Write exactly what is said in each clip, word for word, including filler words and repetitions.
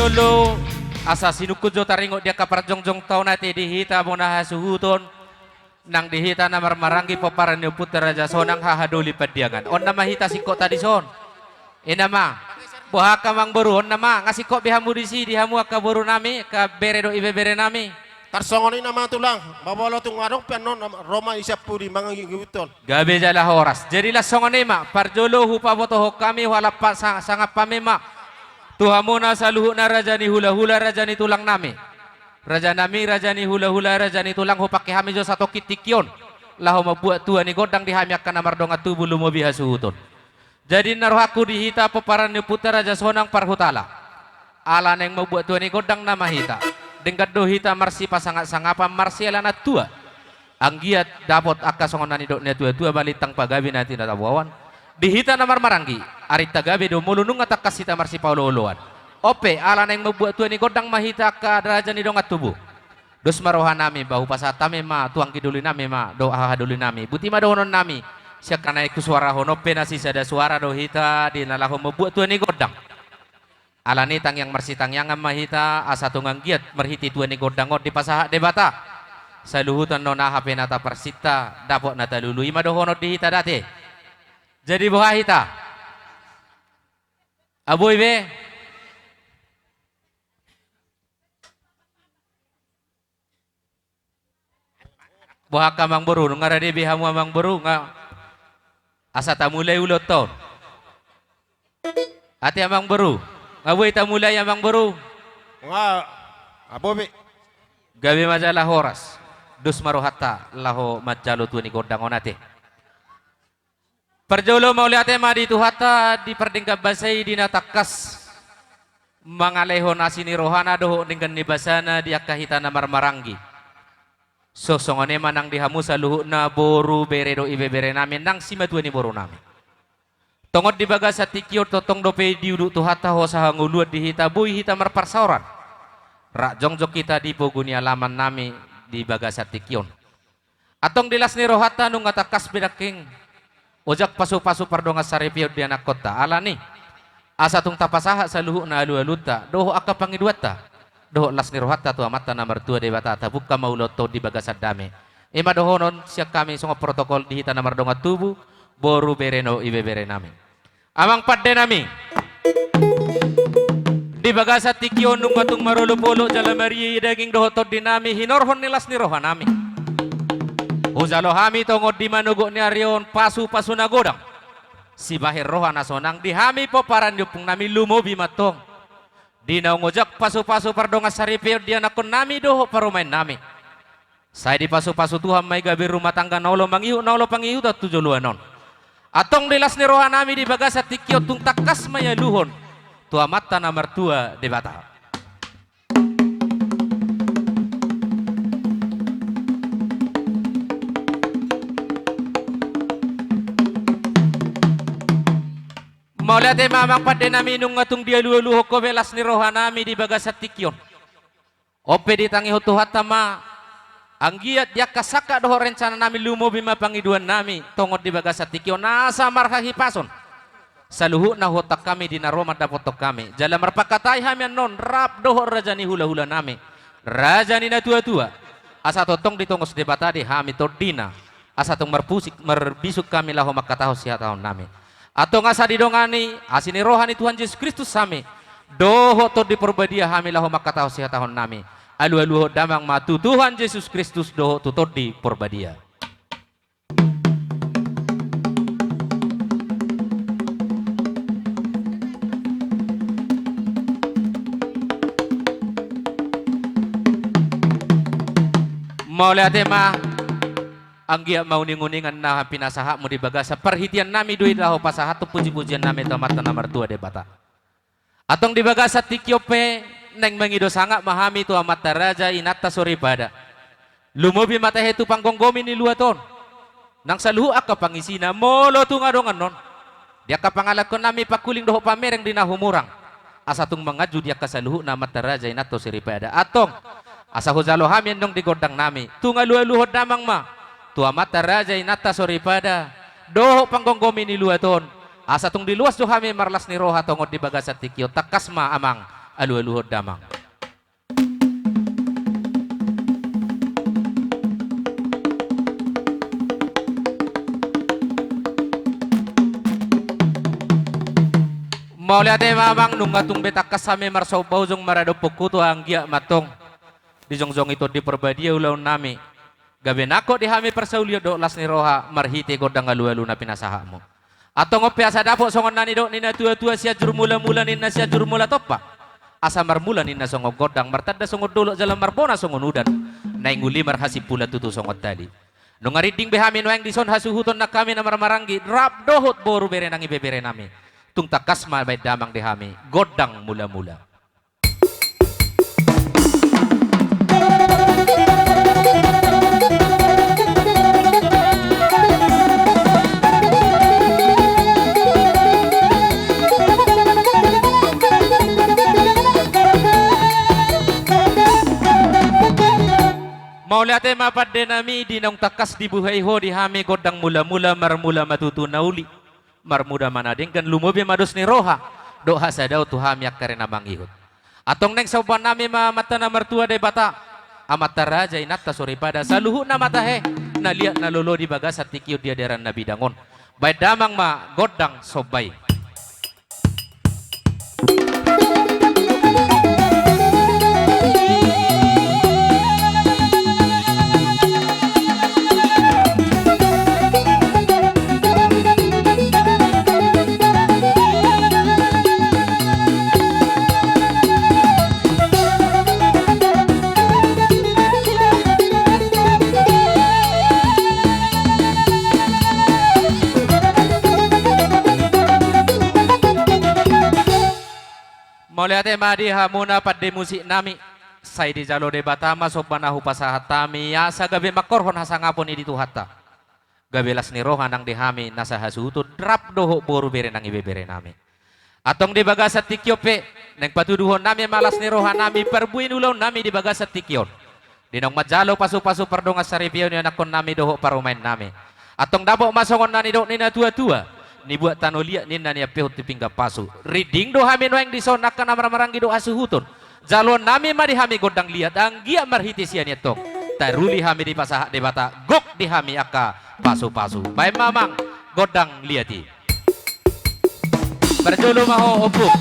Olo, asa sinungkun jo taringot di angka parjongjongta on ate di hita bona hasuhuton, nang di hita na marmaranggi pomparan ni ompunta Raja Sonang hahadoli Pandiangan. On nama hita singkopta dison. I ma. Boha angka amangboru, on nama, nga singkop be hamu disi, di hamu angka borunami, angka bere dohot ibebere nami. Tarsongon i nama tulang, molo tung adong pe annon, ro ma i sian pudi mangihuthon. Gabe jala horas. Jadi laos songon i ma, parjolo hupabotohon hami, huhalap sa-, sangap hami ma tu hamuna saluhutna raja ni hulahula, raja ni tulang nami. Raja nami, raja ni hulahula, raja ni tulang, hupangke hami jo satongkin tingki on laho mambuat tua ni gondang di hami angka na mardongan tubu lumobi hasuhuton. Jadi na rohangku di hita pomparan ni ompunta Raja Sonang Parhutala. Ala naeng mambuat tua ni gondang nama hita. Denggan do hita marsipasangapsangapan marsialanan tua. Anggiat dapot angka songon na nidok ni natuatua, balintang pagabe na tinataboan. Di hita na marmaranggi, arinta gabe do molo nunga tangkas hita marsipaolooloan. On pe, ala naeng mambuat tua ni gondang ma hita angka raja ni dongan tubu. Dos ma rohanami, ba hupasahat hami ma tu anggi dolinami ma dohot hahadolinami. Boti ma dohononnami sian angka na naeng husuarahon, on pe na sisada suara do hita di na laho mambuat tua ni gondang. Alani tangiang marsitangiangan ma hita, asa tung anggiat marhite tua ni gondang on dipasahat Debata saluhutna on, aha pe na taparsinta, dapot na talului ma dohonon di hita da ate. Jadi boha hita? Aboi be. Boha angka amangboru, nunga rade be hamu amangboru, nga asa tamulai ulaonta on. Ate amangboru, nga boi tamulai amangboru? Nga, aboi be. Gabe ma jala horas. Dos ma rohanta laho manjalo tua ni gondang on ate. Parjolo mauliate ma di Tuhanta di pardenggan basa i di na tangkas mangalehon asi ni rohana dohot denggan ni basana di angka hita na marmaranggi. So songon i ma nang di hamu saluhutna boru, bere dohot ibebere nami nang simatua ni boru nami. Tongon di bagasan tingki on tongtong dope diudut Tuhanta hosa hangoluan di hita, boi hita marparsaoran. Rap jongjong hita di pogu ni alaman nami di bagasan tingki on. Antong di las ni rohanta nunga tangkas be nangkin ojak pasupasu pardongan saripeon di anakkonta. Alani, asa tung tapasahat saluhutna alualunta dohot angka pangidoanta dohot las ni rohanta tu Amanta na martua Debata, tabungka ma ulaonta on di bagasan dame. I ma dohonon sian hami songon protokol di hita na mardongan tubu, boru, bere dohot ibebere nami. Amang pande nami, di bagasan tingki on nunga tung marolopolop jala mariaia daging dohot tondi nami hinorhon ni las ni roha nami. Hujalo hami tongon di manogot ni ari on pasupasu na godang sibahen roha na sonang di hami pomparan ni ompung nami, lumobi ma antong di naung ojak pasupasu pardongan saripeon di anakkon nami dohot parumaen nami. Sai dipasupasu Tuhan ma i gabe rumah tangga na olo mangihut, na olo pangihuton tu joloan on. Antong di las ni roha nami di bagasan tingki on tung tangkas ma i aluhon tu Amanta na martua Debata. Mauliate ma amang pande nami, nunga tung dialualuhon ho be las ni roha nami di bagasan tingki on. On pe ditangihon Tuhanta ma, anggiat di angka sangkap dohot rencana nami, lumobi ma pangidoan nami tongon di bagasan tingki on, asa marhahipason saluhutna huontak hami di na ro mandapothon hami. Jala marpangkatai hami annon rap dohot raja ni hulahula nami, raja ni natuatua, asa tongtong ditongos Debata di hami tondina, asa tung marpusik, marbisuk hami laho mangkatahon sihatahon nami. Antong asa didongani asi ni roha ni Tuhan Jesus Kristus hami dohot Tondi Porbadia hami laho mangkatahon sihatahon nami. Alualuhon damang ma tu Tuhan Jesus Kristus dohot tu Tondi Porbadia. Mauliate ma. Anggiat ma uninguningan na pinasahatmu di bagasan parhitean nami do i laho pasahathon pujipujian nami tu Amanta na martua Debata. Antong di bagasan tingki on pe naeng mangido sangap ma hami tu amanta raja inanta soripada. Lumobi ma tahe tu panggomgomi ni luat on nang saluhut angka pangisina, molo tung adong annon di angka pangalakkon nami pangkuling dohot pamereng di na humurang, asa tung manganju di angka saluhutna amanta raja inanta soripada. Antong asa hujalo hami annon di gondang nami, tung alualuhon damang ma tu amanta raja inanta soripada dohot panggomgomi ni luat on, asa tung diluas do hami marlas ni roha tongon di bagasan tingki on. Tangkas ma amang, Alualuhon damang. Mauliate ma amang, nunga tung be tangkas hami marsomba ujung maradophon huta, anggiat ma antong dijongjongi Tondi Parbadia ulaonnami. Gabe nangkok di hami parsaulian dohot las ni roha marhite gondang alualu na pinasahatmu. Antong on pe asa dapot songon na nidok ni natuatua, Sianjur Mulamula ninna Sianjur Mulatompa. Asa marmula ninna songon gondang, martanda songon dolok jala marbona songon udan. Naeng uli marhasimpulan tutu songon tali. Nunga rinding be hami nuaeng dison hasuhuton nang hami na marmaranggi rap dohot boru bere nang ibebere nami. Tung tangkas ma baen damang di hami gondang mulamula. Mauliate ma pande nami, di naung tangkas dibuhai ho di hami gondang mulamula, marmula ma tutu na uli. Marmuda ma na denggan, lumobi ma dos ni roha dohot hasadaon tu hami angka ari na mangihut. Antong naeng somba nami ma Amanta na martua Debata, Amanta raja, Inanta soripada, saluhutna ma tahe na liat na lolo di bagasan tingki on, di adaran na bidang on. Baen damang ma gondang somba i. Mauliate ma di hamuna pande musik nami. Sai dijalo Debata ma somba na hupasahat hami, asa gabe mangkorhon hasangapon i di Tuhanta. Gabe las ni roha nang di hami na sahasuhuton rap dohot boru bere nang ibebere nami. Antong di bagasan tingki on pe, naeng patuduhon nami ma las ni roha nami, parbue ni ulaon nami di bagasan tingki on. Di naung manjalo pasupasu pardongan saripeon ni ianakhon nami dohot parumaen nami. Antong dapot ma songon na nidok ni natuatua, nibuat tano liat ninna, niampehon tu pinggan pasu. Rinding do hami nuaeng dison angka na marmaranggi dohot hasuhuton. Jaloon nami ma di hami gondang liat, anggiat marhite sian i antong taruli hami dipasahat Debata, gok di hami angka pasupasu. Baen ma amang gondang liat i. Parjolo ma ho, ompung.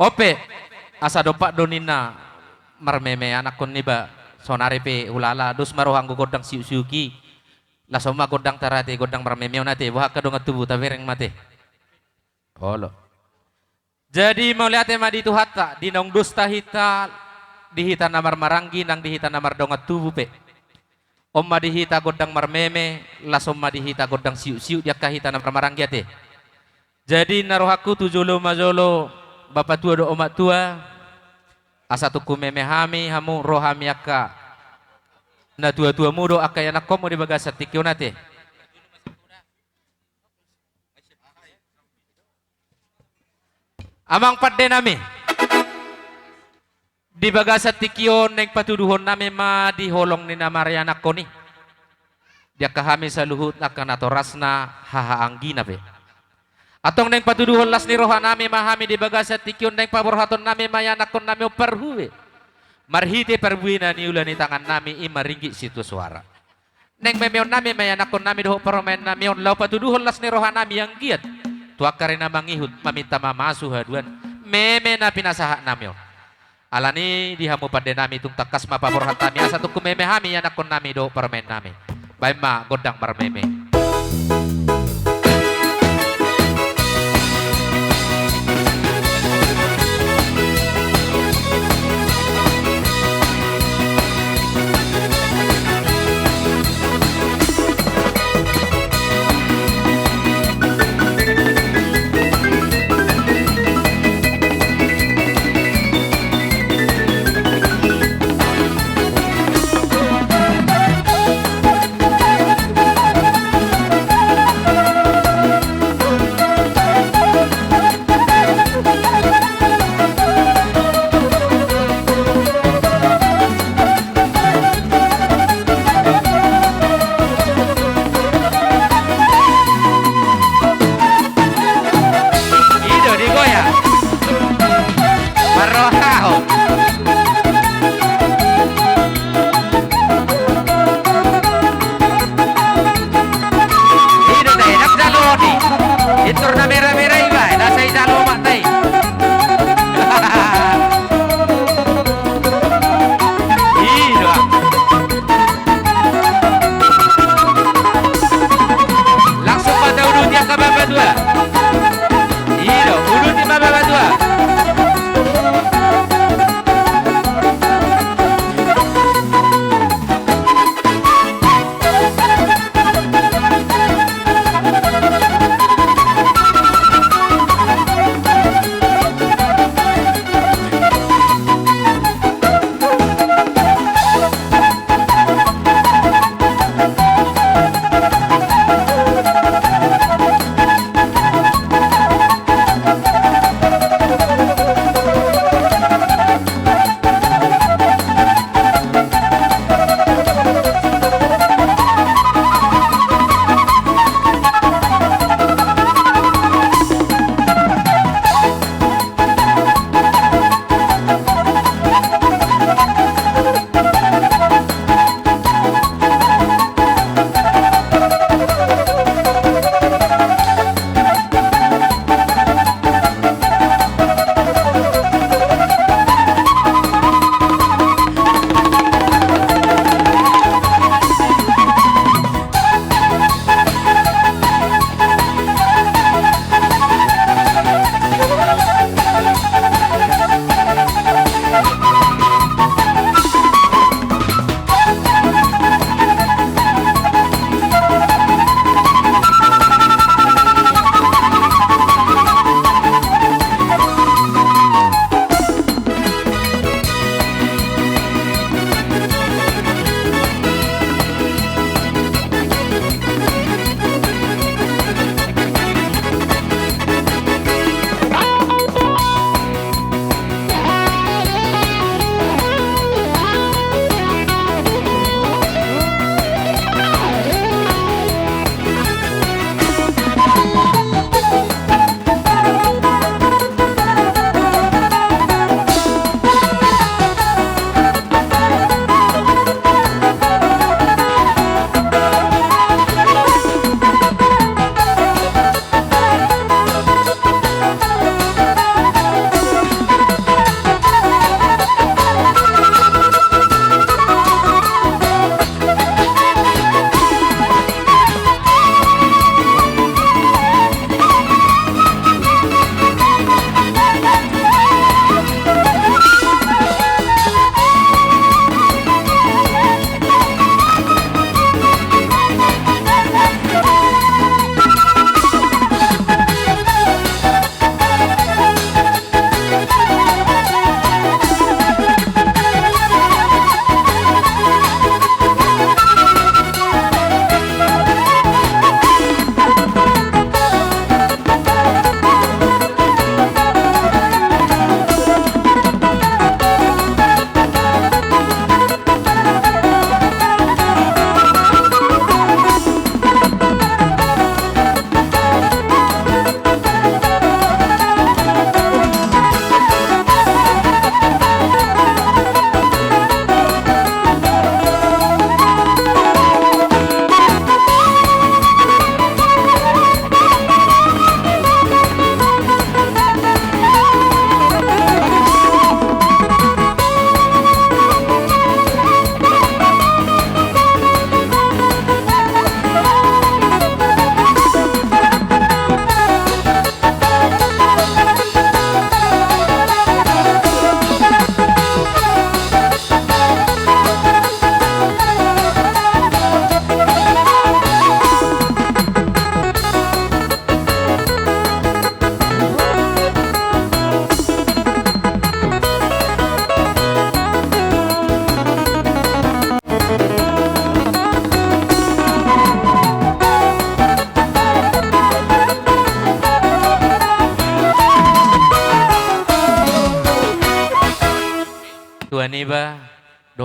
Pe, asa dompak do ninna marmeme anakkon niba, saonari pe hulala dos ma roha anggo gondang siuk-siuk i. Laos on ma gondang tarate, gondang marmeme on ate, boha angka dongan tubu, tabereng ma ate. Olo. Jadi mauliate ma di Tuhanta, di naung dos hita, di hita na marmaranggi nang di hita na mardongan tubu pe. On ma di hita gondang marmeme, laos on ma di hita gondang siuk-siuk di angka hita na marmaranggi ate. Jadi na rohangku tu jolo ma jolo, bapa tua dohot omak tua, asa tung humeme hami hamu, ro hami angka na tua-tuamu dohot angka ianakkonmu di bagasan tingki on ate. Amang pande nami, di bagasan tingki on naeng patuduhon nami ma di holong ni na marianakkon i, di angka hami saluhut angka natorasna, haha anggina pe. Antong naeng patuduhon las ni roha nami ma hami di bagasan tingki on, naeng paborhaton nami ma ianakkon nami on parhue marhite parbuena ni ula ni tangan nami i ma ringgit sitio soara. Naeng memeon nami ma ianakkon nami dohot parumaen nami on, laho patuduhon las ni roha nami anggiat tu angka ari na mangihut maminta mamasu haduan meme na pinasahat nami on. Alani di hamu pande nami, tung tangkas ma paborhat hami asa tung humeme hami ianakkon nami dohot parumaen nami. Baen ma gondang marmeme.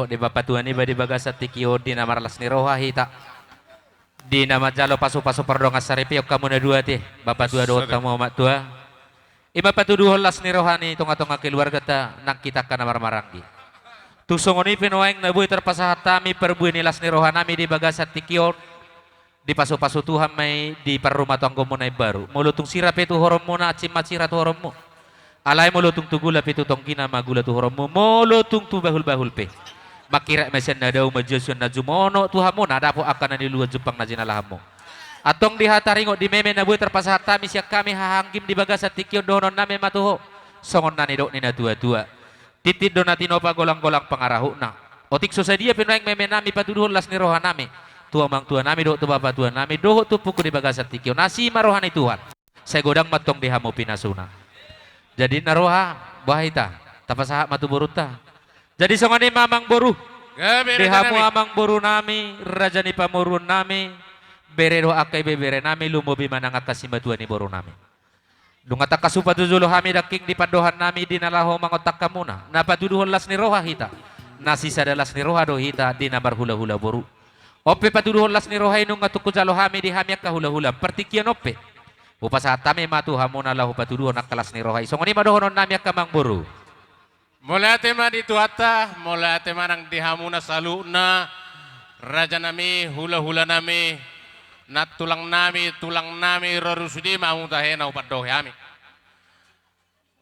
Di bapa tua niba di bagasan tingki on di na marlas ni roha hita. Di na manjalo pasu-pasu pardongan saripeon hamu na dua ate, bapa tua dohot hamu omak tua. I ma patuduhon las ni roha ni tonga-tonga keluarganta nang hita angka na marmaranggi. Tung songon i pe nuaeng na boi tarpasahat hami parbue ni las ni roha nami di bagasan tingki on. Dipasu-pasu Tuhan ma i di parrumatanggaonmuna imbaru. Molo tung sira pe tu horongmuna, ansin ma sira tu horongmu. Alai molo tung tu gula pe tu tonggina ma gula tu horongmu. Molo tung tu bahul-bahul pe, mangkirak ma sian na dao, manjua sian na jumono tu hamuna, dapot angka na niluluan jumpang na jinalahanmu. Antong di hata ringot, di meme na boi tarpasahat hami sian hami haha anggim di bagasan tingki on, dohononnami ma tu ho songon na nidok ni na tua-tua. Tintin do na tinopa, golang-golang pangarahutna. Otik so sadia pe nuaeng meme nami patuduhon las ni roha nami tu amang tua nami dohot tu bapa tua nami dohot tu ompuku di bagasan tingki on, asi ma roha ni Tuhan. Sai godang ma antong di hamu pinasuna. Jadi na roha, boha hita? Tapasahat ma tu borunta. Jadi songon i ma amang boru. Gabe, di raja hamu nami. Amang boru nami, raja ni pamoruon nami, bere dohot angka ibebere nami, lumobi ma nang angka simatua ni boru nami. Dung tangkas hupatuju jolo hami nangkin di pandohan nami di na laho mangontak hamuna, na patuduhon las ni roha hita, na sisada las ni roha do hita di na marhula-hula boru. On pe patuduhon las ni roha i nunga tung hujalo hami di hami angka hula-hula partingkian on pe. Hupasahat hami ma tu hamuna laho patuduhon angka las ni roha i. Songon i ma dohonon nami angka amang boru. Mauliate ma di Tuhanta, mauliate ma nang di hamuna saluhutna, raja nami, hula-hula nami, nantulang nami, tulang nami, ro do sude ma hamu tahe na hupandohi hami.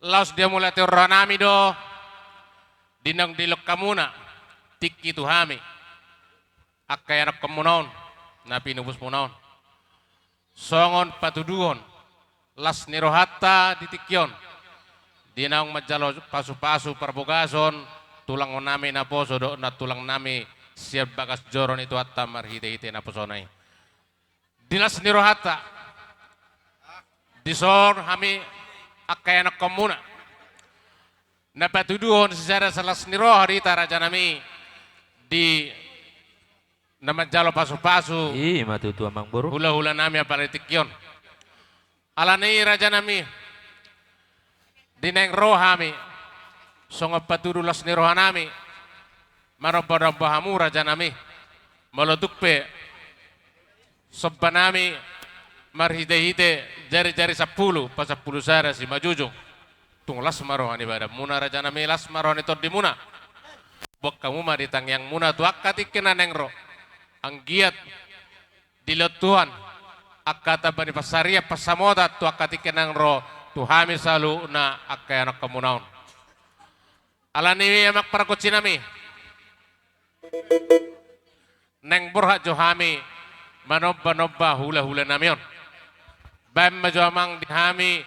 Laos di hamauliateon roha nami do, di naung dilehon hamuna tingki tu hami, angka ianakhonmuna on, na pinupusmuna on. Songon patuduhon las ni rohanta di tingki on, di naung manjalo pasu-pasu parbagason tulang nami naposo dohot nantulang nami sian bagas joro ni Tuhanta marhite-hite naposona i. Di las ni rohanta, dison hami angka ianakhonmuna, na patuduhon sisada las ni roha do hita raja nami, di na manjalo pasu-pasu. I ma tutu amang boru. Hula-hula nami apala di tingki on. Alani i raja nami, di naeng ro hami songon patudu las ni roha nami manomba-nomba hamu raja nami. Molo tung pe somba nami marhite-hite jari-jari sampulu, pasampulu sada simanjujung. Tung las ma roha ni badanmuna raja nami, las ma roha ni tondimuna. Boan hamu ma di tangiangmuna tu angka tingki na naeng ro. Anggiat dilehon Tuhan angka tamba ni pansarian pansamotan tu angka tingki na naeng ro tu hami saluhutna angka ianakhonmuna on. Alani i amang pargonsi nami, naeng borhat jo hami manomba-nomba hula-hula nami on. Baen ma jo amang di hami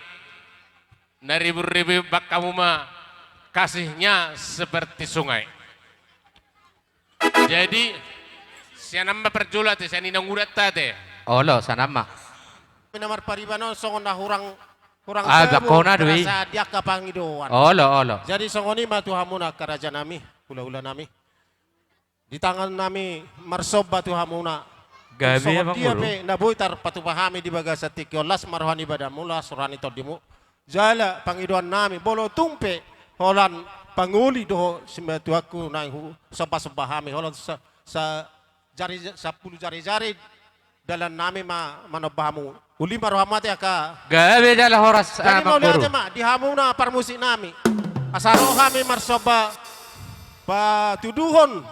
na ribu-ribu, baen hamu ma kasihnya seperti sungai. Jadi sian an ma parjolo ate, sian inang udanta ate. Olo, sian an ma. Na marpariban on songon na hurang, hurang. Ah, jabu, bakona do i. Rasa di angka pangidoan. Olo, olo. Jadi songon i ma tu hamuna angka raja nami, hula-hula nami. Di tangan nami marsomba tu hamuna. Gabe songon dia pe na boi tarpatupa hami di bagasan tingki on, las ma roha ni badanmu, las roha ni tondimu. Jala pangidoan nami, molo tung pe holan pangoli dohot simatuangku naeng husomba-somba hami, holan sa, sa jari, sampulu jari-jari dalan nami ma manomba hamu. Uli ma rohamu ate angka. Gabe jala horas. Jadi amang boru, mauliate ma di hamuna parmusik nami. Asa ro hami marsomba patuduhon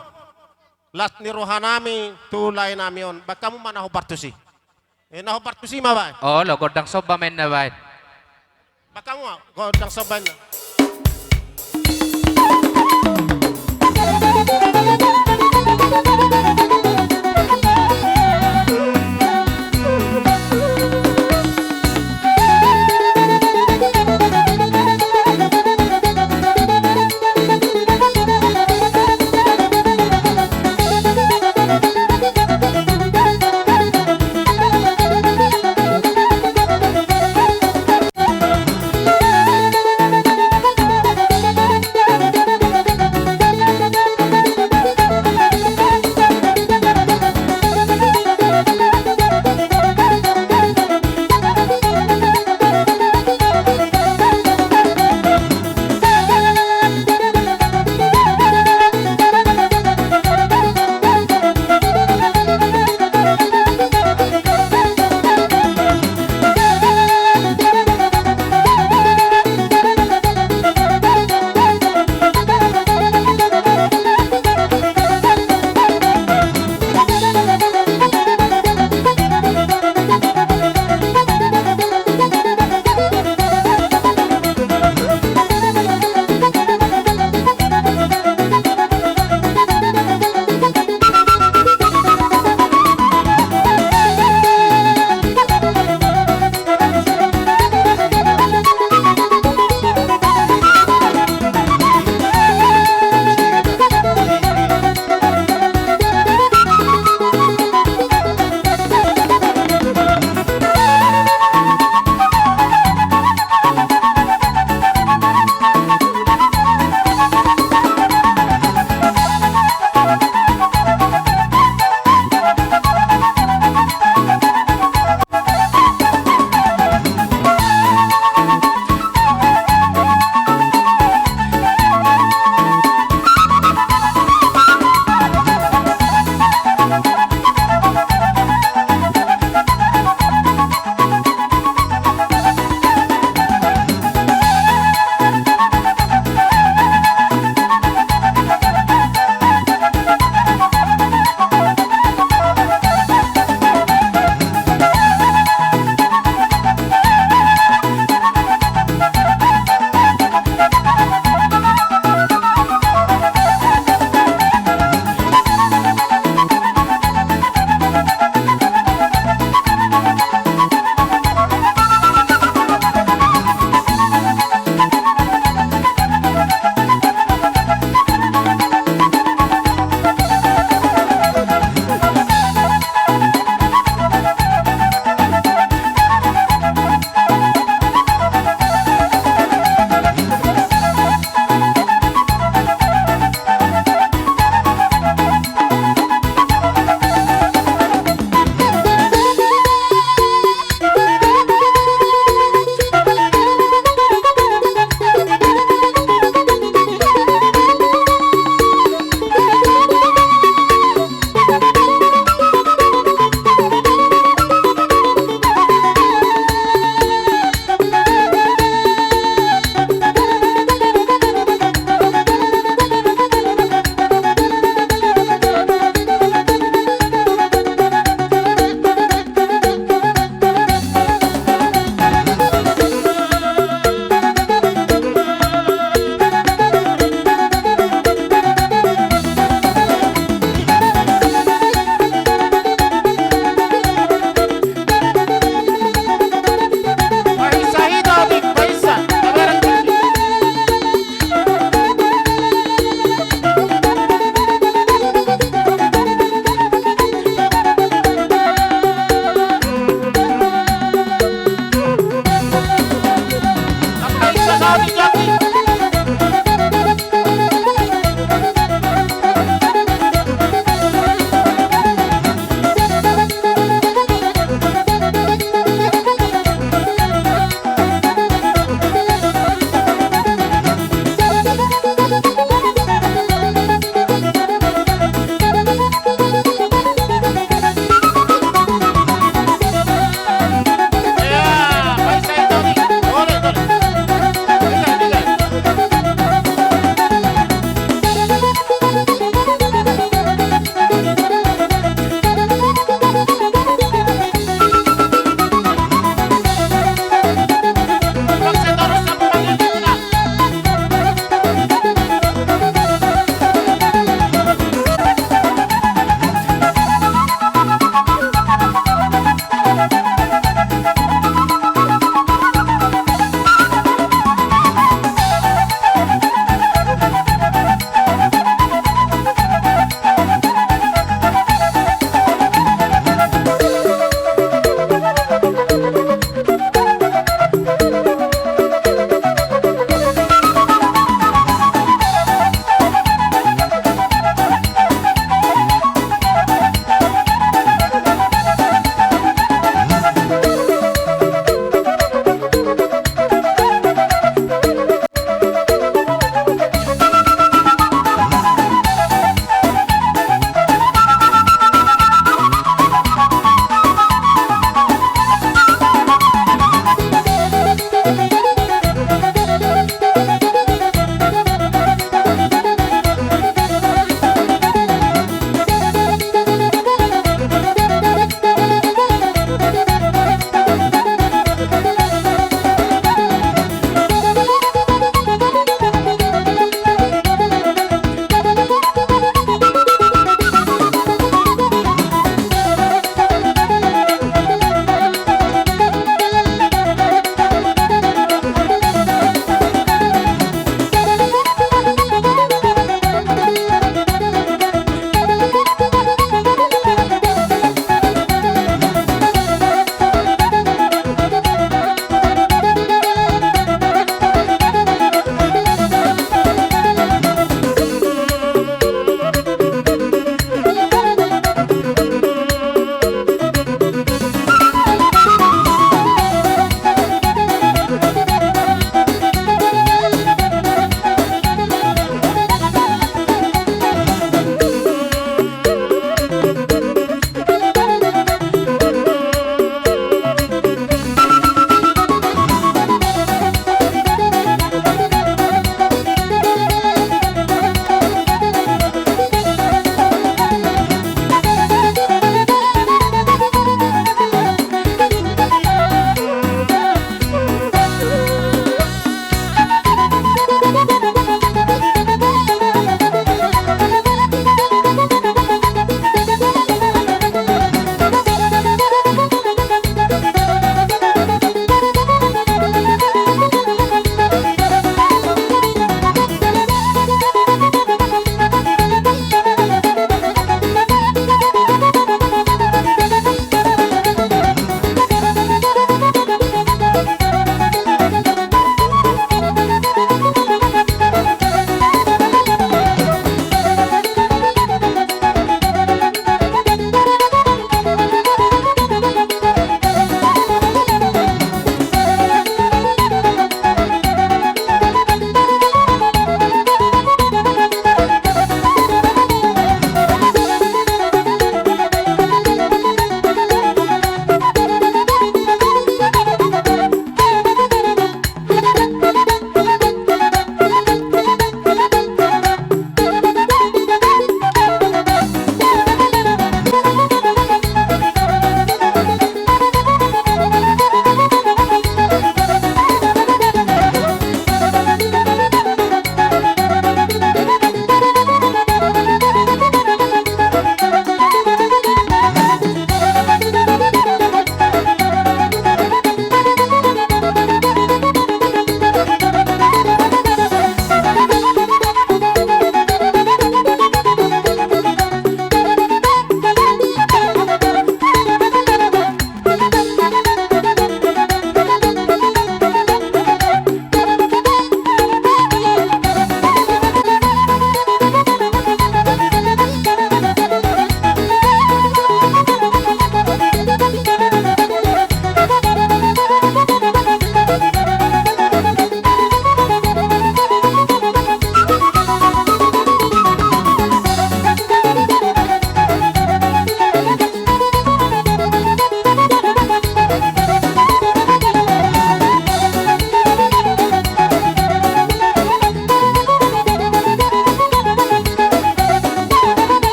las ni roha nami tu lae nami on. Baen hamu ma na hombar tusi. Eh, na hombar tusi ma baen. Olo, gondang somba ma inna baen. Baen hamu ma gondang somba inna.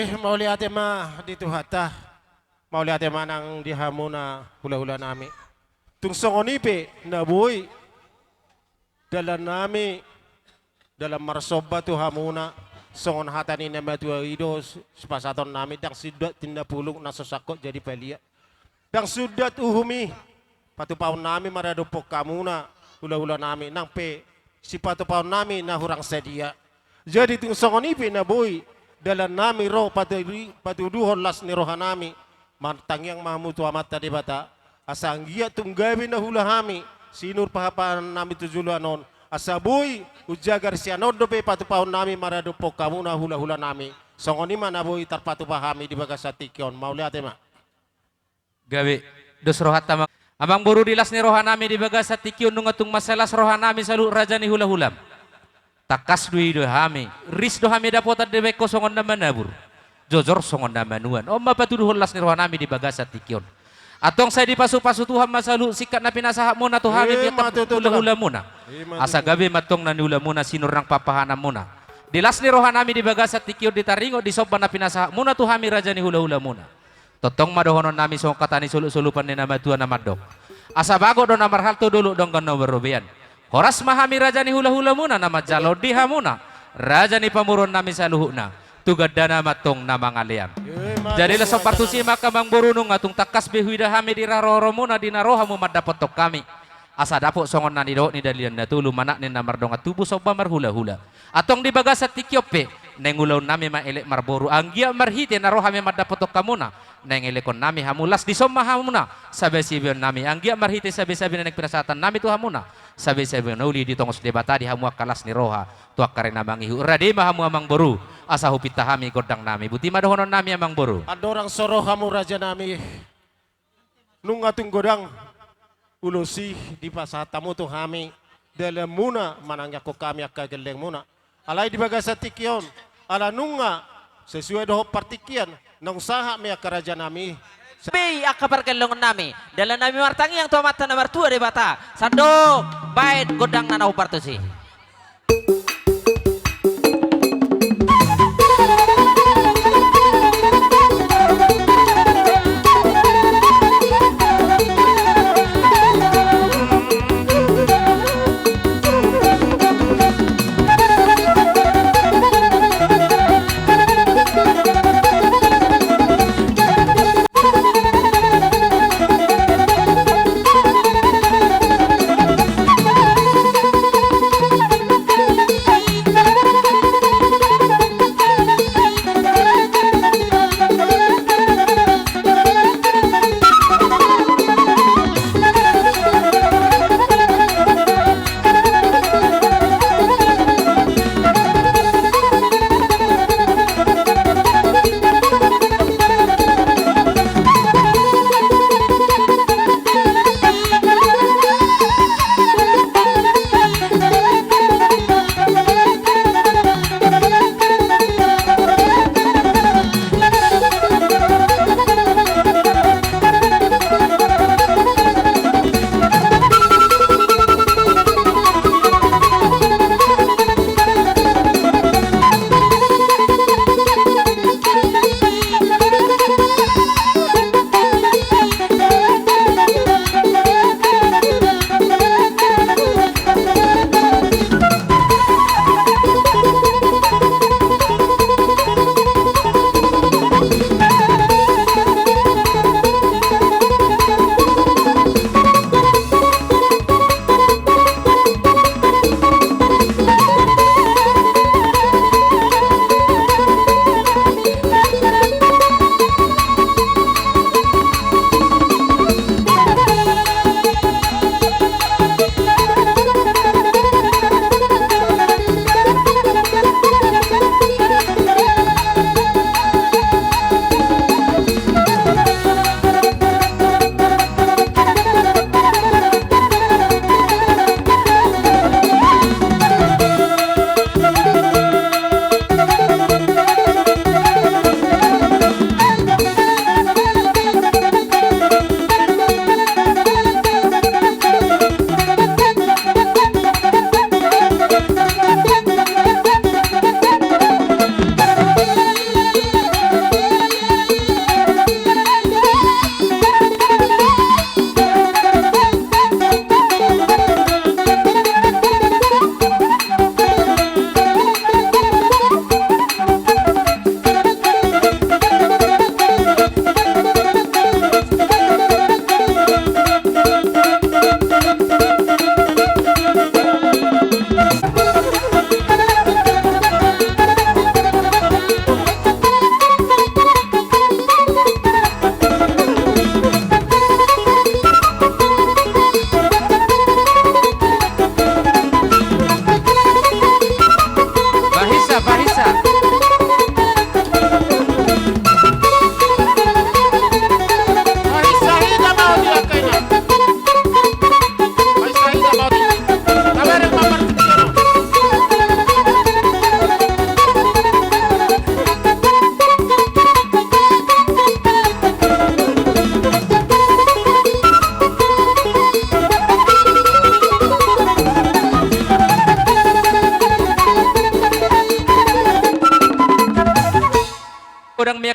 Eh, mauliate ma di Tuhanta. Mauliate ma nang di hamuna hulahulanami. Tung songon i pe na boi dalannami dalan marsomba tu hamuna, songon hata ni na matua i do sipasahatonnami, ndang sundat tinda pulung na so sangkot jadi palia. Ndang sundat uhum i patupaonnami maradophon hamuna hulahulanami, nang pe sipatupaonnami na hurang sadia. Jadi tung songon i pe na boi dalannami ro patu-, patuduhon las ni rohanami, martangiang ma hamu tu Amanta Debata, asa anggiat tung gabe na huula hami sinur pahanhanami tu joloan on, asa boi umjagar sian on dope patupaonnami maradophon hamuna hulahulanami. Songon i ma na boi tarpatupa hami di bagasan tingki on. Mauliate ma. Gabe, dos rohanta ma. Amangboru, di las ni rohanami di bagasan tingki on nunga tung mansai las rohanami saluhut raja ni hulahulam. Tangkas do i do hami, ris do hami dapotan dibaen ho songon na manabur, jojor songon na manuan. On ma patuduhon las ni rohanami di bagasan tingki on. Antong sai dipasupasu Tuhan ma saluhut singkat na pinasahatmuna tu hami, eh, miak ma tutu, hulahulamuna. Eh, ma tutu. Asa gabe ma antong na niulamuna sinur nang pahanhanmuna. Di las ni rohanami di bagasan tingki on ditaringot di somba na pinasahatmuna tu hami raja ni hulahulamuna. Tongtong ma dohononnami songon hata ni solup-solupan ni na matua na mandok: Asa bagot do na marhalto, dolok donggan na marrobean. Horas ma hami raja ni hulahulamuna na manjalo di hamuna, raja ni pamoruonnami saluhutna, tu gandana ma antong na mangalean. Jadi laos hombar tusi ma angka amangboru, nunga tung tangkas be huida hami di haroromuna di na ro hamu mandapothon hami. Asa dapot songon na nidok ni Dalihan Na Tolu, manat ni na mardongan tubu somba marhulahula. Antong di bagasan tingki on pe naeng ulaonnami ma elek marboru, anggiat marhite na ro hami mandapothon hamuna, naeng elekonnami hamu las disomba hamuna, sabesabeannami, anggiat marhite sabesabea na naeng pinasahatonnami tu hamuna, sabesabea na uli ditongos Debata di hamu angka las ni roha tu angka ari na mangihut. Rade ma hamu amangboru, asa hupinta hami gondangnami. Boti ma dohononnami amangboru. Andorang so ro hamu rajanami, nunga tung godang ulos i dipasahat hamu tu hami, dalanmuna manangiangkon hami angka gellengmuna. Alai di bagasan tingki on, ala nunga sesuai dohot partingkian, naung sahat ma i angka rajanami. Be i angka pargellengonnami, dalannami martangiang tu Amanta na martua Debata, sandok baen gondangna na hombar tusi.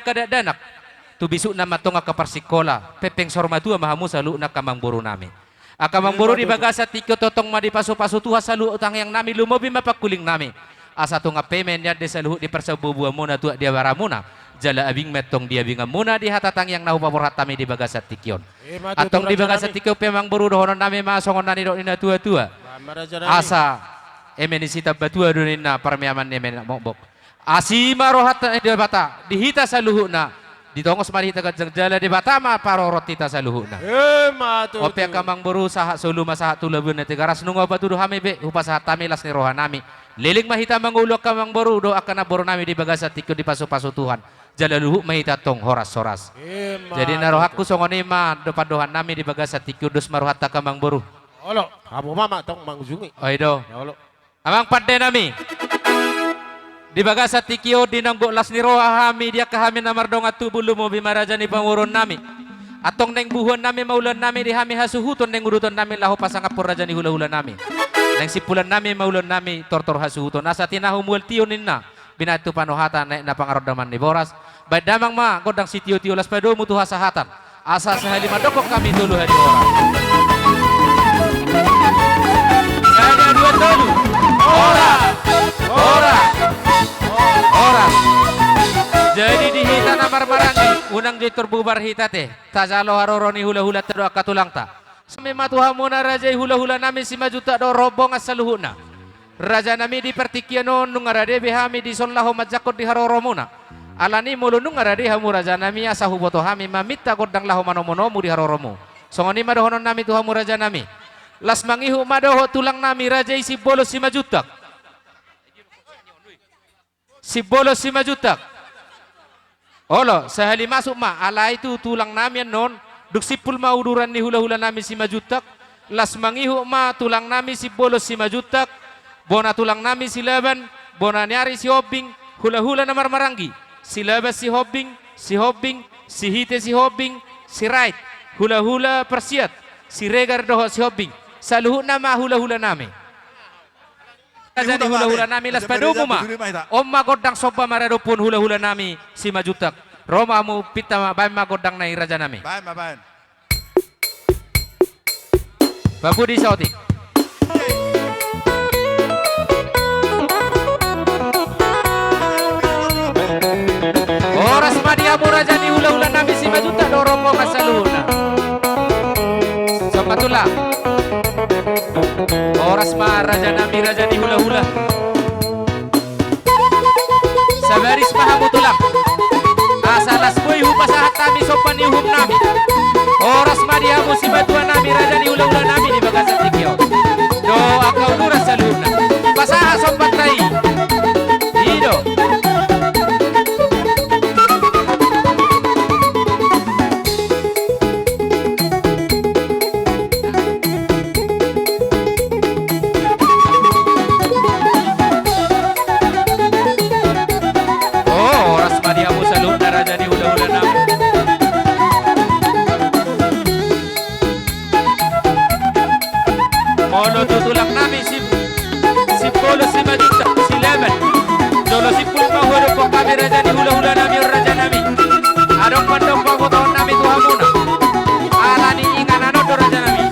angka dakdanak, tu bisukna ma antong angka parsingkola, pengpeng saur matua ma hamu saluhutna angka amangboru nami. Angka amangboru, di bagasan tingki on tongtong ma dipasupasu Tuhan saluhut tangiang nami, lumobi ma pangkuling nami. Asa tung ampe ma nian di saluhut di parsabuabuamuna, tuat di abaramuna, jala abing ma antong di abinganmuna di hata tangiang na hupaborhat hami di bagasan tingki on. Antong di bagasan tingki on pe amangboru, dohonon nami ma songon na nidok ni natuatua. Asa eme ni sitambatua do ninna parmeaman ni eme ni anak mokmok. Asi ma roha ni Debata di hita saluhutna. Ditongos ma di hita ganjang jala Debata ma parorot hita saluhutna. Ima tutu. Ope angka amangboru, sahat solu ma sahat tu labuan na Tigaras, nunga hupatudu hami be, hupasahat hami las ni roha nami. Leleng ma hita mangolu angka amangboru dohot angka namboru nami di bagasan tingki on dipasupasu Tuhan. Jala luhut ma hita antong horas-horas. Ima tutu. Jadi na rohangku songon i ma do pandohan nami di bagasan tingki on, dos ma rohanta angka amangboru. Olo, hamu ma antong mangujungi. Oi do. Olo. Amang pande nami, di bagasan tingki on di naung gok las ni roha hami di angka hami na mardongan tubu, lumobi ma raja ni pamoruon nami. Antong naeng buhuon nami ma ulaon nami di hami hasuhuton, naeng uduton nami laho pasangaphon raja ni hulahula nami. Naeng simpulan nami ma ulaon nami tortor hasuhuton, asa tinahu mual tio ninna. Binahen tu panohatan aek na pangarondaman ni boras. Baen damang ma gondang sitiotio, las padomu tu hasahatan. Asa sahali mandok hami tolu hali horas. Sada dua tolu. Horas. Horas. Horas. Jadi di hita na marmaranggi, unang joi tor bubar hita ate. Tajalo haroro ni hulahulanta dohot angka tulangta. Same ma tu hamuna raja i hulahula nami Simanjuntak dohot rombongan saluhutna. Raja nami, di partingkian on nunga rade be hami dison laho manjangkon di haroromuna. Alani molo nunga rade hamu raja nami, asa huboto hami maminta gondang laho manomunomu di haroromu. Songon i ma dohonon nami tu hamu raja nami. Las mangihut ma dohot tulang nami raja i Simbolon Simanjuntak. Simbolon Simanjuntak. Olo, sahali masuk ma, alai tu tulang nami annon, dung simpul ma uduran ni hulahula nami Simanjuntak, las mangihut ma tulang nami Simbolon Simanjuntak, bona tulang nami Silaban, bona ni ari Sihombing, hulahula na marmaranggi, Silaban Sihombing, Sihombing, Sihite Sihombing, Sirait, hulahula Parsiat, Siregar dohot Sihombing, saluhutna ma hulahula nami. Raja ni hulahula nami, las padomu ma. On ma gondang somba maradophon hulahula nami Simanjuntak. Ro ma hamu, pinta ma, baen ma gondang nai raja nami. Baen ma, baen. Bapudi saotik. Horas ma di hamu raja ni hulahula nami Simanjuntak dohot rombongan saluhutna. Somba tulang. Horas ma raja nami, raja ni hulahula. Sabaris ma hamu tulang. Asa las boi hupasahat hami somba ni uhum nami. Horas ma di hamu simatua nami, raja ni hulahula nami di bagasan tingki on. Dohot angka uduran saluhutna. Pasahat sombanta i. I do. Horas ma di hamu saluhutna raja ni hulahula nami. Molo tu tulang nami Sim-, Simbolon Simanjuntak, Silaban. Jolo simpul ma huadophon hami raja ni hulahula nami on, raja nami. Adong mandok pabotohon nami tu hamuna. Alani inganan on do raja nami.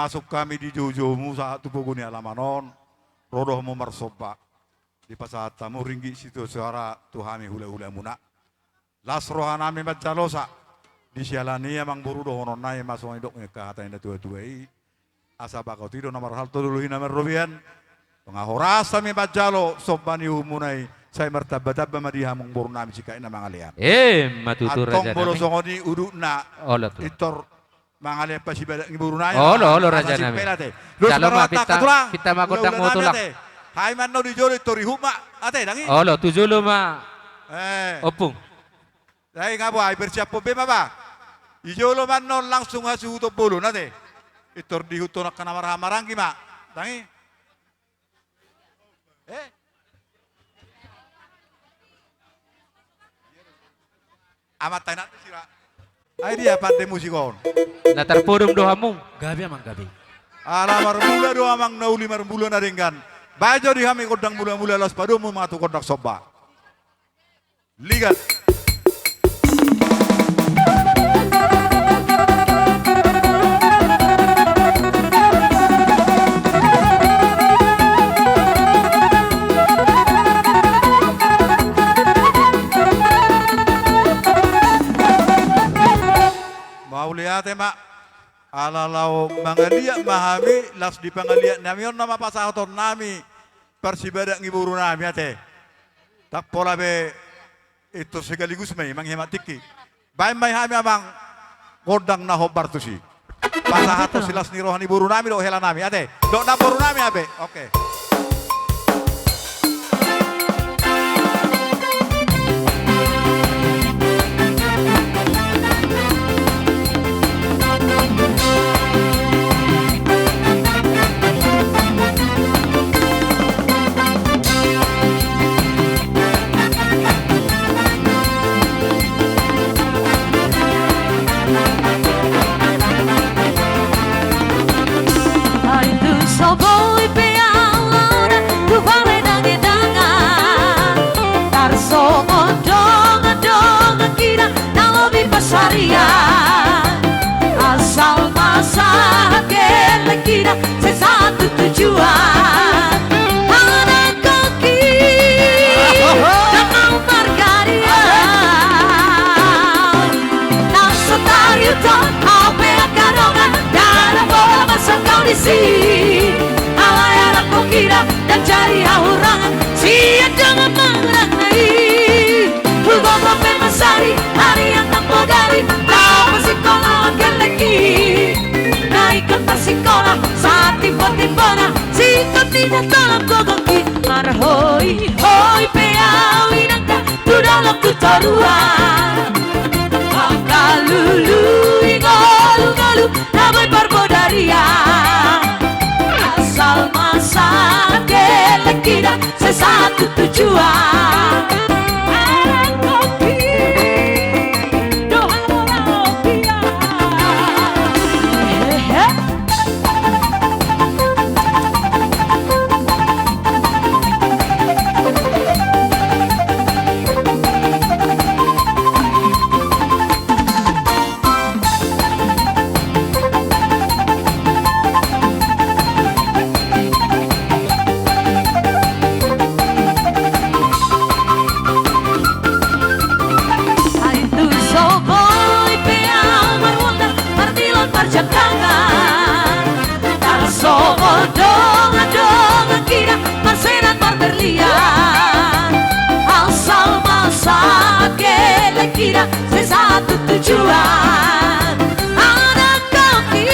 Masuk hami di joujoumu sahat tu pogu ni alaman on, ro do hamu marsomba. Dipasahat hamu ringgit sitio soara tu hami hulahulamuna. Las rohanami manjalosa. Di siala ni i amangboru dohononnami ma songon i didok ni angka hata ni natuatua i. Asa bagot i do na marhalto, dolok i na marrobean. Tonga horas hami manjalo somba ni uhumuna i, sai martambatamba ma di hamu amangborunami singkat i na mangalean. Emma tutu rajanami. Antong molo songon i udutna. Olo tutu. Pintor mangalean parsibadak ni borunami. Olo, olo rajanami. Jalo ma pinta, pinta ma gondang ma tulang. Hami ma annon di jolo, pintor ihut ma ate, dang i? Olo, tu jolo ma. Eh. Ompung. Dai nga boha, ipersiaphon be ma ba. I jolo ma annon langsung hasuhuton bolon ate. Pintor diihuthon angka na marhahamaranggi ma, dang i? Eh? Amanta inanta sira. Ai dia pande musik on. Na tarpodom do hamu. Gabe amang, gabe. Ala marmula do amang na uli, marmula na denggan. Baen jo di hami gondang mulamula, laos padomu ma tu gondang somba. Ligat. Mauliate ma. Ala laho mangaliat ma hami, laos di pangaliatnami on nama pasahatonnami parsibadak ni borunami ate. Ndang pola be, pintor sekaligus ma i manghemat tingki. Baen ma i hami amang gondang na hombar tusi. Pasahathon silas ni roha ni borunami dohot helanami ate. Dohot namborunami hape. Oke. Ai tung so boi pe au laho tu bale dangedang an, tarsongon dongan-dongan hita na lobi pansarian. Asal ma sahat gelek hita sai sahat tu tujuan. Anak koki na mau markarya, na so tariuthon au pe angka dongan, ndada pola masa hau disi. Alai anak koki na ndang jadi hahurangan sian dongan mangarahon i. Hugogo pe mansari, ari annon bodari, laho parsikola gelek i. Na ingkon parsikola satimbo-timbona, singkop ni na tolap gogongki. Marhoi-hoi pe au inanta tu dolok tu toruan. Angka lului ngolu-ngolu na boi parbodarian. Asal ma sahat gelek hita sai sahat tu tujuan. Anak koki do hamu laho pian. Ai tung so boi pe au marwonda, martilon parjangkangan, tarsongon dongan-dongan hita marsenan marberlian. Asal ma sahat gelek hita sai sahat tu tujuan. Anak koki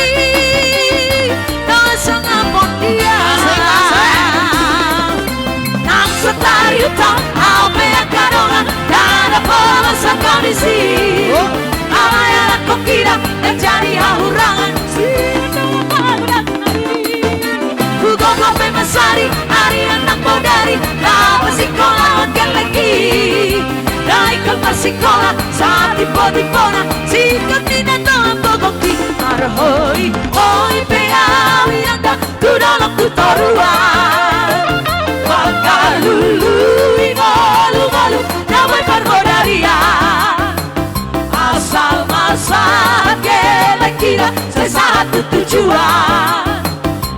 na sangap on dia. Asik, asik. Na so tariuthon au pe angka dongan, ndada pola masa hau disi. Oh. Alai anak koki na ndang jadi hahurangan sian dongan mangarahon i. Hugogo pe mansari, ari annon bodari, laho parsikola gelek i. Na ingkon parsikola satimbo-timbona, singkop ni na tolap gogongki. Marhoi-hoi pe au inanta tu dolok tu toruan. Angka lului ngolu-ngolu na boi parbodarian. Asal ma sahat gelek hita sai sahat tu tujuan. Jual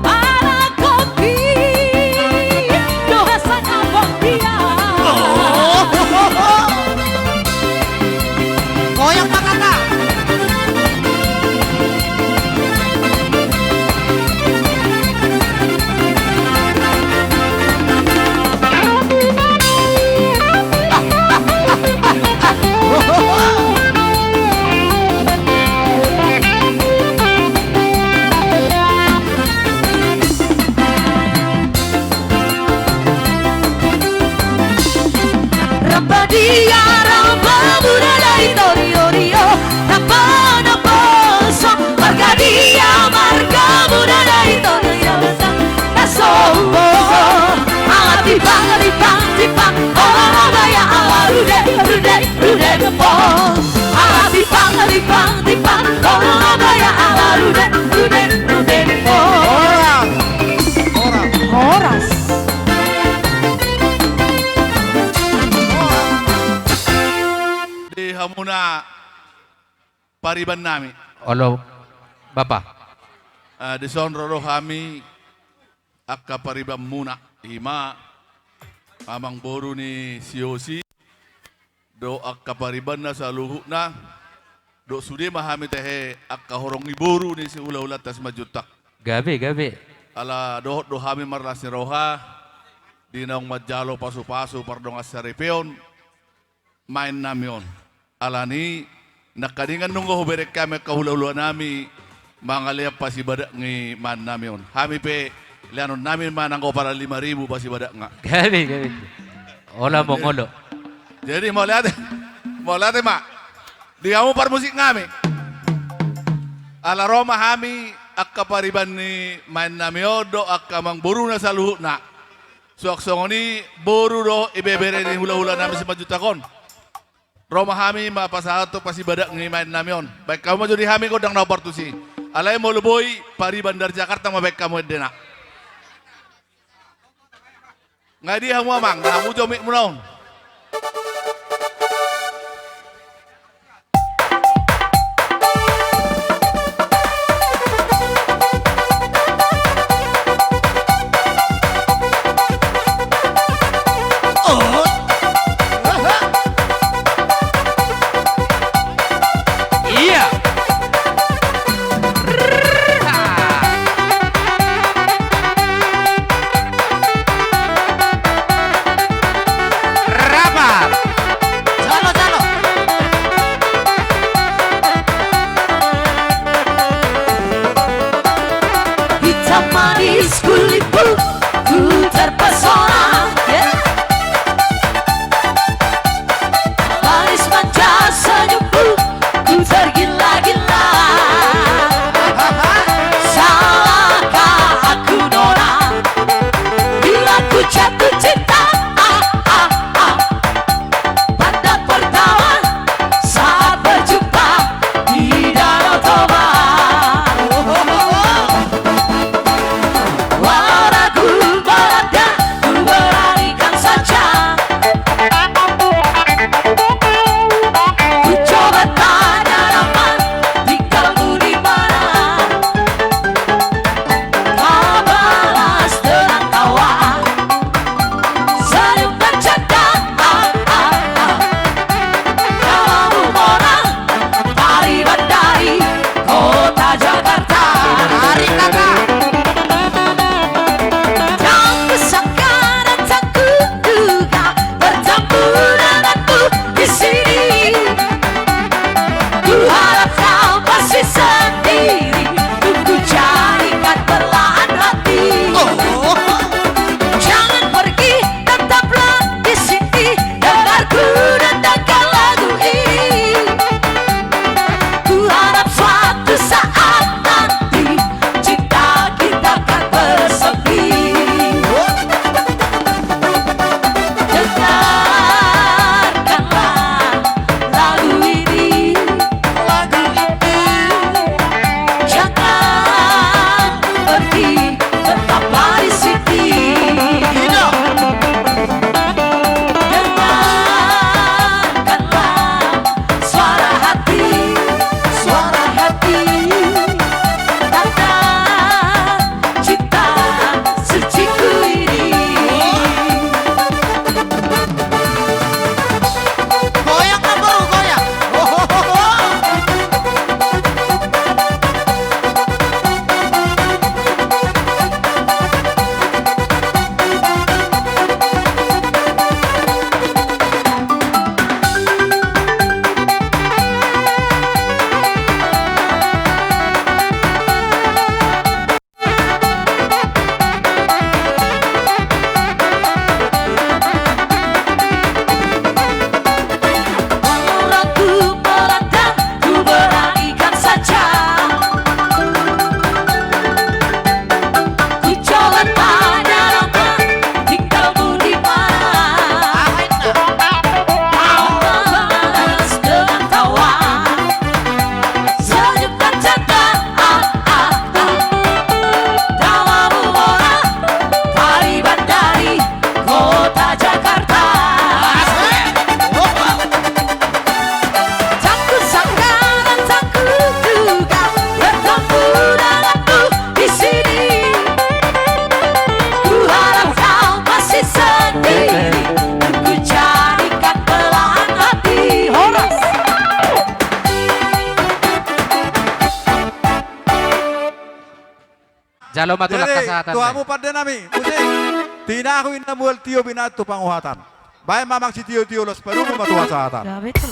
ala kopi, do hasang abang dia. Goyang ma, Kakak. Ramba dia, ramba muna dari Toriorio, ramba na poso, marga dia, marga muna dari Toriorio, na sombo, ala tipang, tipang, tipang, ala gaya, ala rude, rude, rude, po. Ala tipang, tipang, tipang, ala gaya, ala rude, rude, rude, po. Horas. Horas. Horas. Di hamuna pariban nami. Olo, Bapa. Ah, dison ro do hami angka paribanmuna, i ma amangboru ni si Yosi, dohot angka paribanna saluhutna, dohot sude ma hami tahe angka horong ni boru ni sihulahulanta Simanjuntak. Gabe, gabe. Ala dohot do hami marlas ni roha, di naung manjalo pasupasu pardongan saripeon, maen nami on. Alani, nangkaningan nunga hubereng hami angka hulahula nami, mangalean pasibadak ni maen nami on. Hami pe, leanon nami ma nanggo paran lima ribu pasibadak nga. Gabe, gabe. Hola mongolo. Jadi, mauliate, mauliate ma. Di hamu parmusik nami. Ala ro ma hami, angka pariban ni maen nami on dohot angka amangboruna saluhutna. Suang songon i boru dohot ibebere ni hulahula nami Simanjuntak on. Ro ma hami ma pasahathon pasibadak ni maen nami on. Baen hamu ma jo di hami gondang na hombar tusi. Alai molo boi pariban dari Jakarta ma baen hamu endena. Nga di hamu amang, na hamu jo mic muna on. Ia. Rapat. Jalo, jalo. Hitam manis kulitmu, ku terpesona. Yeah. Manis manja senyummu, ku tergila-gila. Salahkah aku, nona, bila ku jatuh cinta? Ah, ah, ah. Pandang pertama saat berjumpa di Danau Toba. Walau ragu melanda, ku Jalo ma tulang. Jadi, hasahatan tu hamu pande nami, musik. Tinahu inna mual tio binatu panguhatan. Baen ma amang sitio-tio, las parubu ma tu hasahatan. Ya, betul.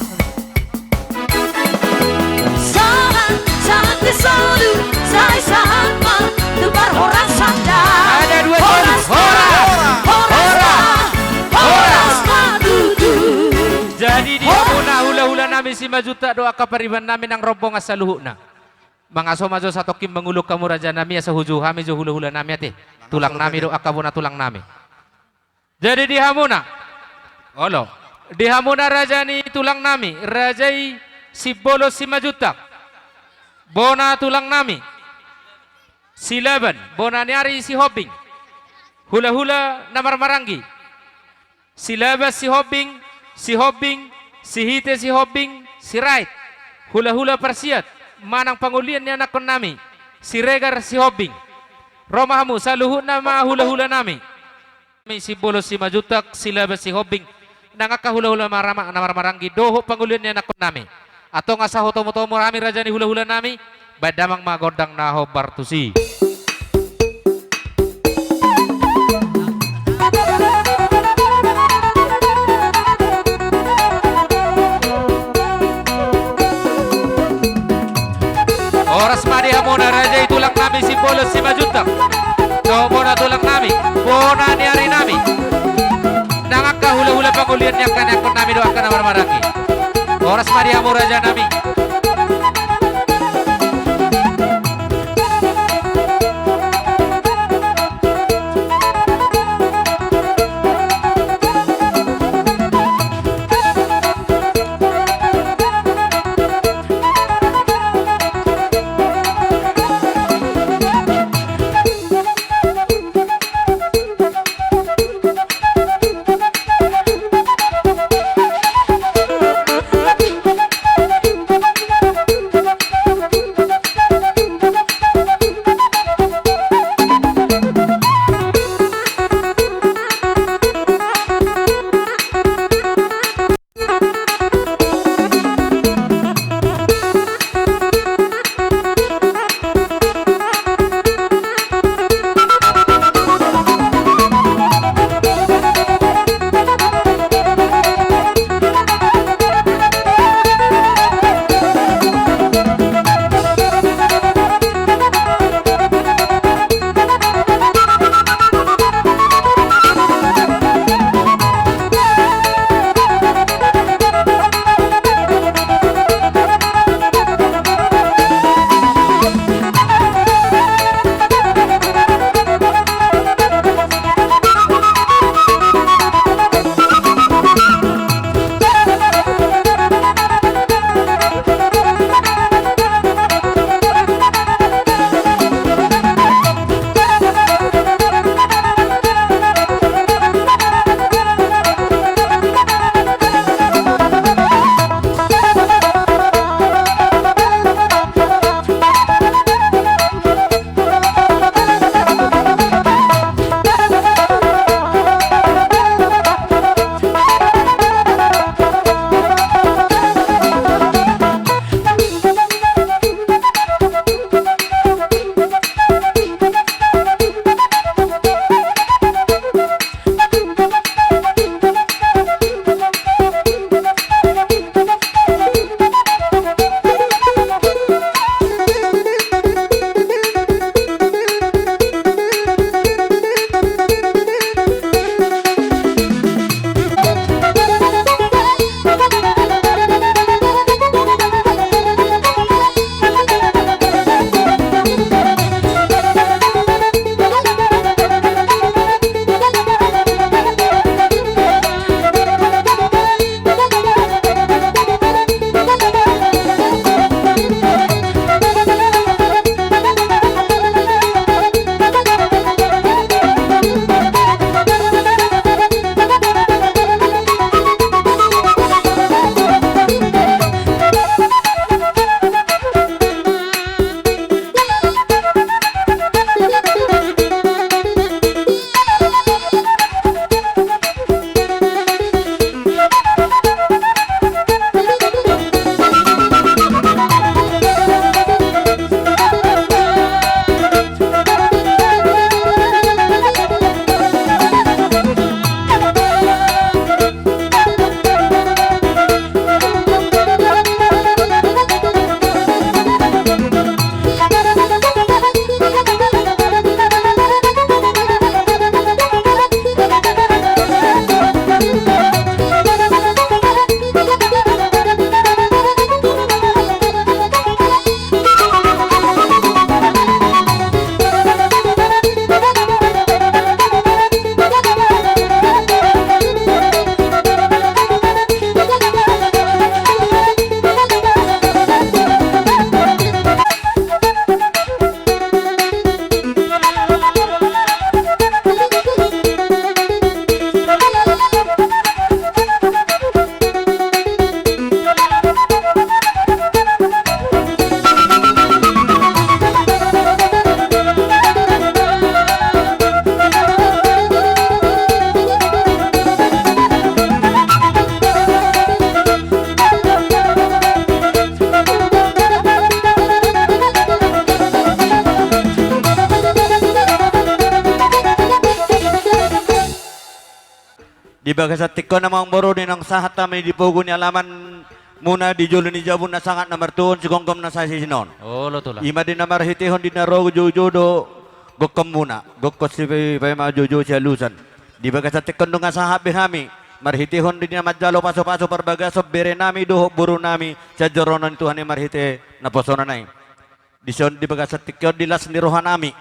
Sahat, sahat di solu, sai sahat ma tu parhorasan da. Ada dua solu. Horas, horas, horas, horas, horas ma tutu. Jadi di hamuna hulahula nami Simanjuntak dohot angka pariban nami nang rombongan saluhutna. Mangaso ma jo satongkin manguluk hamu raja nami, asa huju hami jo hulahula nami ate. Tulang nami dohot angka bona tulang nami. Jadi di hamuna, olo, di hamuna raja ni tulang nami, raja i Simbolon Simanjuntak, bona tulang nami, Silaban, bona ni ari Sihombing, hulahula na marmaranggi, Silaban Sihombing, Sihombing, Sihite Sihombing, Sirait, hulahula parsiat, manang pangolian ni anakkon nami, Siregar Sihombing. Ro ma hamu, saluhutna ma hulahula nami. Nami Simbolon Simanjuntak, Silaban Sihombing, nang angka hulahula maramak na marmaranggi dohot pangolian ni anakkon nami. Antong asa hutomutomu hami raja ni hulahula nami, baen damang ma gondang na hombar tusi. Horas ma di hamuna raja i tulang nami Simbolon Simanjuntak. Dohot bona tulang nami, bona ni ari nami. Nang angka hulahula pangolian ni angka anakkon nami dohot angka na marmaranggi. Horas ma di hamu raja nami. Di bagasan tingki on amang boru, di naung sahat hami di pogu ni alaman muna di jolo ni jabu na sangap na martua on, sigomgom na sasisinon. Olo tulang. I ma di na marhitehon di na ro joujou do gokhon muna, gokhon si pe, pe ma joujou sialusan. Di bagasan tingki on nunga sahat be hami marhitehon di na manjalo pasupasu parbagason bere nami dohot boru nami sian joro ni Tuhan i marhite naposona i. Dison di bagasan tingki on di las ni roha nami.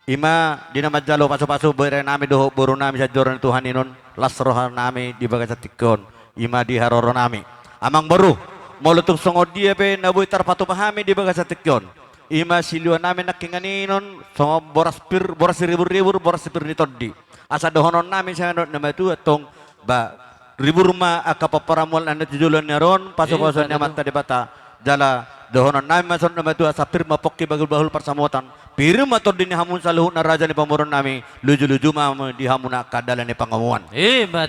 I ma di na manjalo pasupasu bere nami dohot boru nami sian joro ni Tuhan i non, las roha nami di bagasan tingki on. I ma di haroro nami. Amang boru, molo tung songon dia pe na boi tarpatupa hami di bagasan tingki on, i ma silua nami nangkiningan i non songon boras pir, boras riburribur, boras pir ni tondi. Asa dohonon nami sian na matua tong, ba, ribur ma angka pomparan mual na tu joloan ni ari on, pasupasu ni Amanta Debata. Jala dohonon nami ma songon na matua, asa pir ma pongki bahulbahul pansamotan, pir ma tondi ni hamu saluhutna raja ni pamoruon nami, lujuluju ma hamu di hamuna angka dalan ni pangomoan.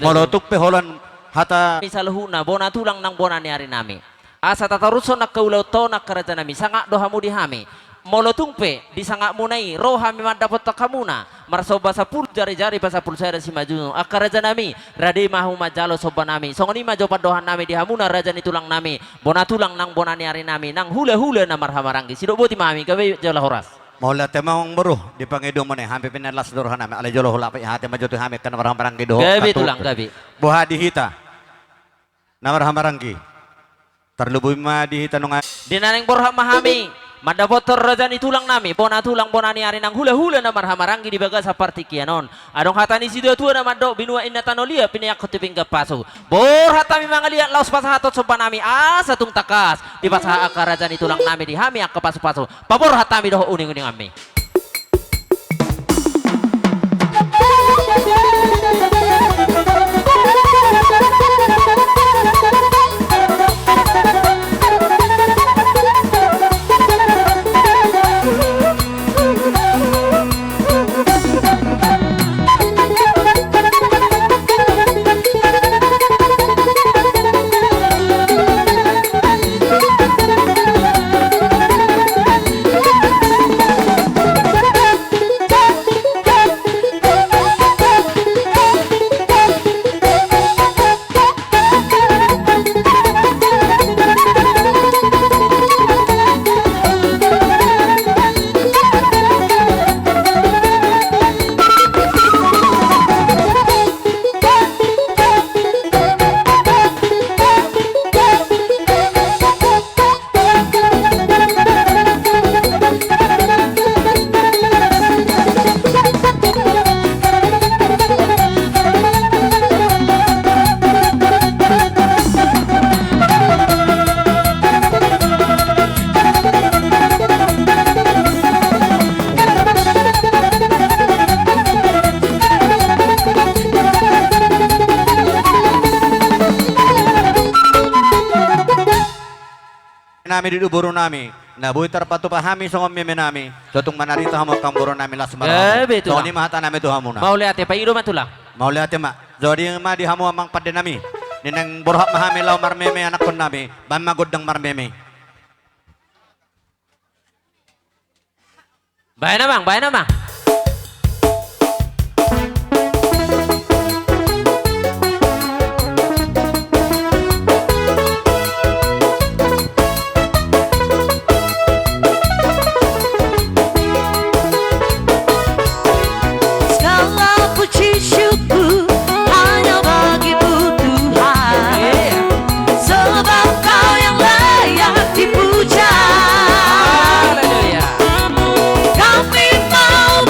Molo tung pe holan hata ni saluhutna bona tulang nang bona ni ari nami, asa tatarushon angka ulaonta on angka raja nami, sangap do hamu di hami. Molo tung pe di sangapmuna i ro hami mandapothon hamuna marsomba sampulu jarijari pasampulu sada simanjujung, angka raja nami, rade ma hamu manjalo somba nami. Songon i ma jo pandohan nami di hamuna raja ni tulang nami, bona tulang nang bona ni ari nami, nang hulahula na marhahamaranggi. Sidok boti ma hami, gabe jala horas. Mauliate ma amang boru di pangidoanmuna i, hami pe na las do roha nami, alai jolo hulak pe hata ma jo tu hami angka na marhahamaranggi dohot gabe tulang, gabe. Boha di hita na marhahamaranggi. Tarlumobi ma di hita nunga. Di na naeng borhat ma hami mandapothon raja ni tulang nami, bona tulang bona ni ari nang hulahula na marhahamaranggi di bagasan partingkian on. Adong hata ni situatua na mandok, binuat ninna tano liat, pinaihak tu pinggan pasu. Borhat hami mangaliat laos pasahathon somba nami asa tung tangkas dipasahat angka raja ni tulang nami di hami angka pasupasu. Paborhat hami dohot uninguninganmi. Nami di boru nami, na boi tarpatupa hami songon meme nami, so tung manarita hamu angka boru nami, las ma rohamu. Gabe tulang. Songon i ma hata nami tu hamuna. Mauliate, paido ma tulang. Mauliate ma. Jadi ma di hamu amang pande nami, ni naeng borhat ma hami laho marmeme anakkon nami, baen ma gondang marmeme. Baen amang, baen amang. Segala puji syukur hanya bagi-Mu Tuhan. Iya. Sebab Kau yang layak dipuja. Haleluya. Kami mau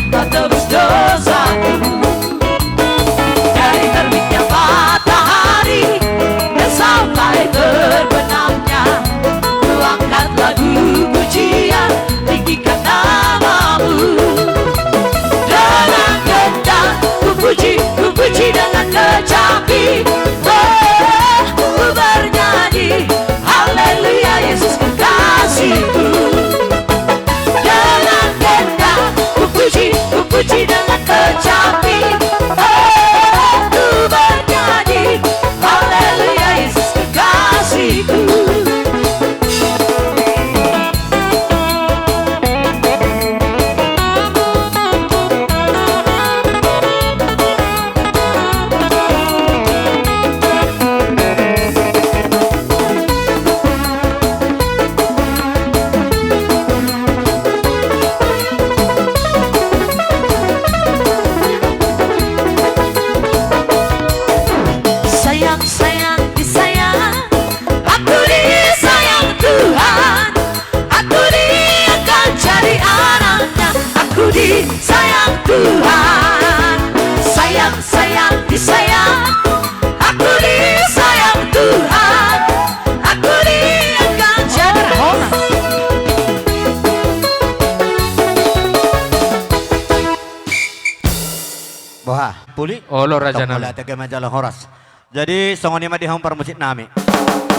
Kau tebus dosaku. Dari terbitnya matahari dan sampai terbenamnya, ku angkat lagu pujian, tinggikan nama-Mu. Dengan gendang ku puji, ku puji dengan kecapi. Oh, ku bernyanyi, haleluya, Yesus kekasihku. Dengan gendang ku puji, ku puji dengan kecapi. Oh, ku bernyanyi, haleluya, Yesus kekasihku. Sayang, sayang, disayang, aku disayang Tuhan. Aku diangkat jadi anak-Nya, aku disayang Tuhan. Sayang, sayang, disayang, aku disayang Tuhan. Aku diangkat jadi... Boha, Puli? Olo, raja nami. Tong mauliate ma jala horas. Jadi, songon i ma di hamu parmusik nami.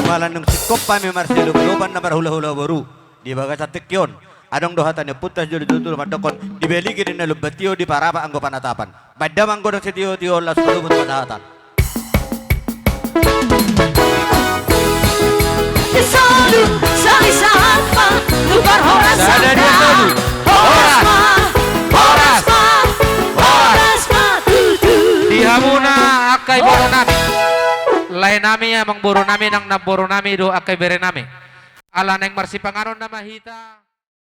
Jala dung singkop hami marsiolop-olopan na marhula-hula boru di bagasan tingki on, adong do hata ni ompunta sijolo-jolo tutu mandokhon: Dibeligei ninna lumban tio, diparapak anggo panatapan. Baen damang godang sitio-tio, laos paluhut pasahaton. Di solu, sali sapa, tu parhorasan. Sada, dua, tolu. Horas ma, horas ma, horas ma tutu. Di hamuna angka iboru nami, lae nami, amangboru nami nang namboru nami dohot angka ibere nami. Ala naeng marsipanganon nama hita.